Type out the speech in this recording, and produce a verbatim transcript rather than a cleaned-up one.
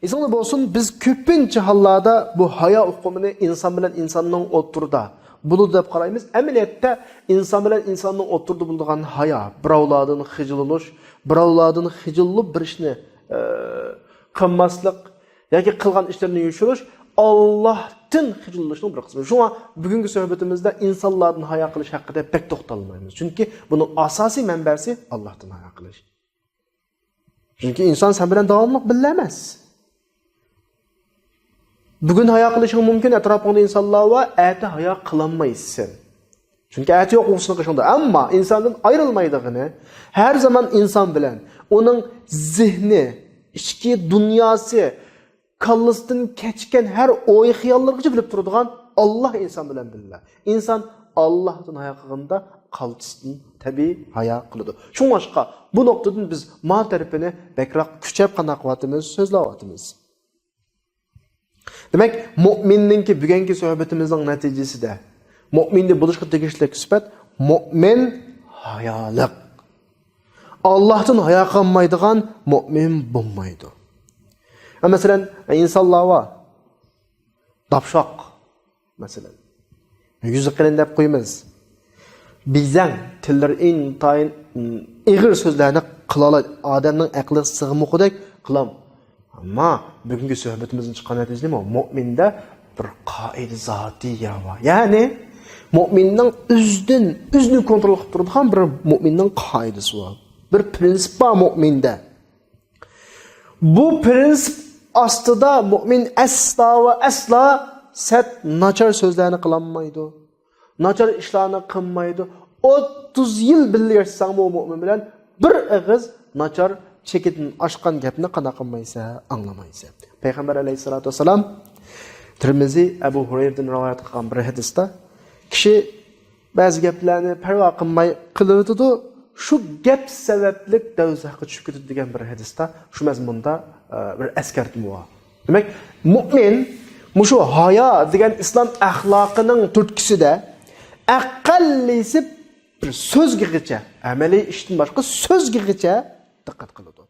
ئېسىڭدە بولسۇن، بىز كۆپىنچە ھاللاردا بۇ ھايا ئۇقۇمىنى ئىنسان بىلەن ئىنساننىڭ ئوتتۇرىدا بولىدۇ دەپ قارايمىز. ئەمەلىيەتتە ئىنسان بىلەن ئىنساننىڭ ئوتتۇرىدا بولىدىغان ھايا، بىراۋلاردىن خىجىللىنىش، بىراۋلاردىن خىجىللىنىپ بىر ئىشنى، ئە، قىلماسلىق ياكى قىلغان ئىشلىرىنى يوشۇرۇش ئاللاھتىن خىجىللىنىشنىڭ بىر قىسمى. شۇڭا بۈگۈنكى سۆھبىتىمىزدە ئىنسانلاردىن ھايا قىلىش ھەققىدە بەك توختالمايمىز. چۈنكى بۇنىڭ ئاساسىي مەنبەسى ئاللاھتىن ھايا قىلىش. چۈنكى ئىنسان سەن بىلەن داۋاملىق بىللە ئەمەس. بۈگۈن ھايا قىلىشىڭ مۇمكىن، ئەتراپىڭدا ئىنسانلار بار، ئەتە ھايا قىلالمايسەن. چۈنكى ئەتە يوق بولسۇن قېشىڭدا. ئەمما ئىنساندىن ئايرىلمايدىغىنى، ھەر زامان ئىنسان بىلەن، ئۇنىڭ زېھنى، ئىچكى دۇنياسى، كاللىسىدىن كەچكەن ھەر ئوي خىياللىرىغىچە بىلىپ تۇرىدىغان ئاللاھ ئىنسان بىلەن بىللە. ئىنسان ئاللاھتىن ھايا قىلغىنىدا قالتىسىدىن تەبىئىي ھايا قىلىدۇ. شۇڭلاشقا بۇ نۇقتىدىن بىز ما تەرىپىنى بەكرەك كۈچەپ قانداق قىلىۋاتىمىز، سۆزلەۋاتىمىز. دېمەك، مۇئمىننىڭكى بۈگۈنكى سۆھبىتىمىزنىڭ نەتىجىسىدە مۇئمىندا بولۇشقا تېگىشلىك سۈپەت مۇئمىن ھايالىق. ئاللاھتىن ھايا قىلمايدىغان مۇئمىن بولمايدۇ. ھە، مەسىلەن، ئىنسانلار بار. داپشاق، مەسىلەن. يۈزى قېلىن دەپ قويىمىز. بېزەڭ، تىللىرى ئىنتايىن، ئېغىر سۆزلەرنى قىلالايدۇ. ئادەمنىڭ ئەقلىگە سىغمىغۇدەك قىلام. ئەمما بۈگۈنكى سۆھبىتىمىزدىن چىققان نەتىجە نېمە؟ مۇئمىندە بىر قائىدە زاتىيە بار. يەنى مۇئمىننىڭ ئۆزىدىن، ئۆزىنى كونترول قىلىپ تۇرىدىغان بىر مۇئمىننىڭ قائىدىسى بار. بىر پرىنسىپ بار مۇئمىندە. بۇ پرىنسىپ ئاستىدا مۇئمىن ئەسلا ۋە ئەسلا سەت ناچار سۆزلەرنى قىلالمايدۇ. ناچار ئىشلارنى قىلمايدۇ. ئوتتۇز يىل بىللە ياشىساڭمۇ مۇئمىن بىلەن بىر ئېغىز ناچار، چېكىدىن ئاشقان گەپنى قانداق قىلمايسەن، ئاڭلىمايسەن. پەيغەمبەر ئەلەيھىسسالاتۇ ۋەسسالام تىرمىزى ئەبۇ ھۇرەيرىدىن رىۋايەت قىلغان بىر ھەدىستە، كىشى بەزى گەپلەرنى پەرۋا قىلماي قىلىۋېتىدۇ، شۇ گەپ سەۋەبلىك دوزاخقا چۈشۈپ كېتىدۇ دېگەن بىر ھەدىستە شۇ مەزمۇندا، ئە، بىر ئەسكەرتمە بار. دېمەك، مۇئمىن مۇشۇ ھايا دېگەن ئىسلام ئەخلاقىنىڭ تۈرتكىسىدە ئەقەللىسى بىر سۆزگىچە، ئەمەلىي ئىشتىن باشقا سۆزگىچە دىققەت قىلىدۇ.